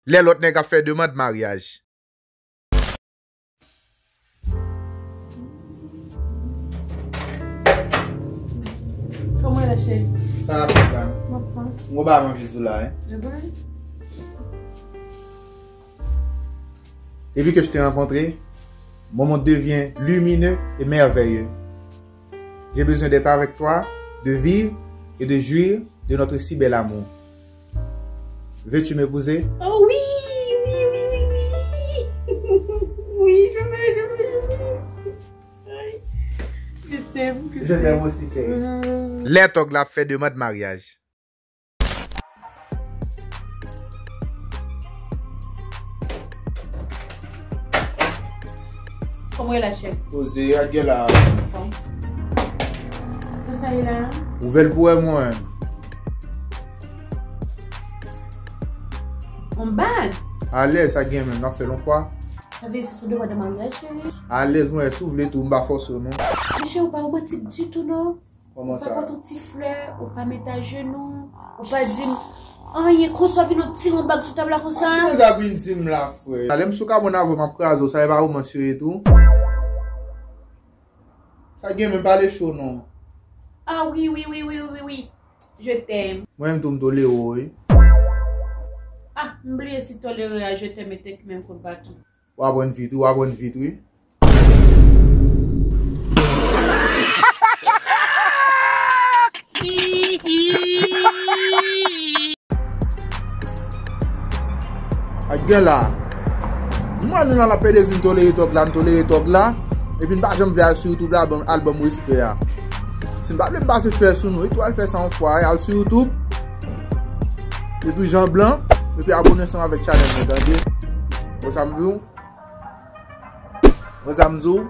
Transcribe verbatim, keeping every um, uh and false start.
Lè lòt nèg ap fè demann maryaj. Kòman w ye la, cheri? Sa n ap fè sa? M ap fè. M gon bagay m anvi di w la, hein. E vre? Depuis que je t'ai rencontré, mon monde devient lumineux et merveilleux. J'ai besoin d'être avec toi, de vivre et de jouir de notre si bel amour. Veux-tu m'épouser? Oh oui, oui, oui, oui, oui. Oui, je veux, je veux, je veux. Aïe. Je t'aime, je t'aime aussi, chérie. Lè tòg la ap fè demann maryaj. Kòman w ye la, chèf? Poze, a gen la. Sa sa ye la? Ouvè l pou wè mwen. On bag? Alèz, sa gen menm, n ap fè l on fwa. Sa vle di se demann maryaj, cheri? Alèz, mwen, si w vle tou, m pa fòse w non. Monchè, ou pa romantik ditou non. Kòman Ou pa sa? Pote yon ti flè, ou pa met ajenou, ou pa di m anyen, konsa w vin ou tire yon bag sou tab la konsa. Ti manzè ap vin di m la, frè. Lè m sou kabòn avè w, m ap kraze w, sa e pa romans yo ye tou? Sa gen menm, pale cho non. Ah wi, wi, wi, wi, wi, wi. Je t'aime. Mwen menm tou m tolere w, wi. Ah, m bliye si tolere a je t'aime te ki menm kout baton. W aprann vit, wi, w aprann vit, wi. Ak gen la. M wè nou nan la pede di n tolere tòg la, n tolere tòg la. Epi n pa janm vle al sou YouTube la, ban m, al ban m respè a. Si n pa vle m pase chwè sou nou, wi, tou al fè sa yon fwa, al sou YouTube. Ekri Jean Blanc, epi abone ansanm avèk chanèl mwen, tande? Wè sa m di w? Wè sa m di w?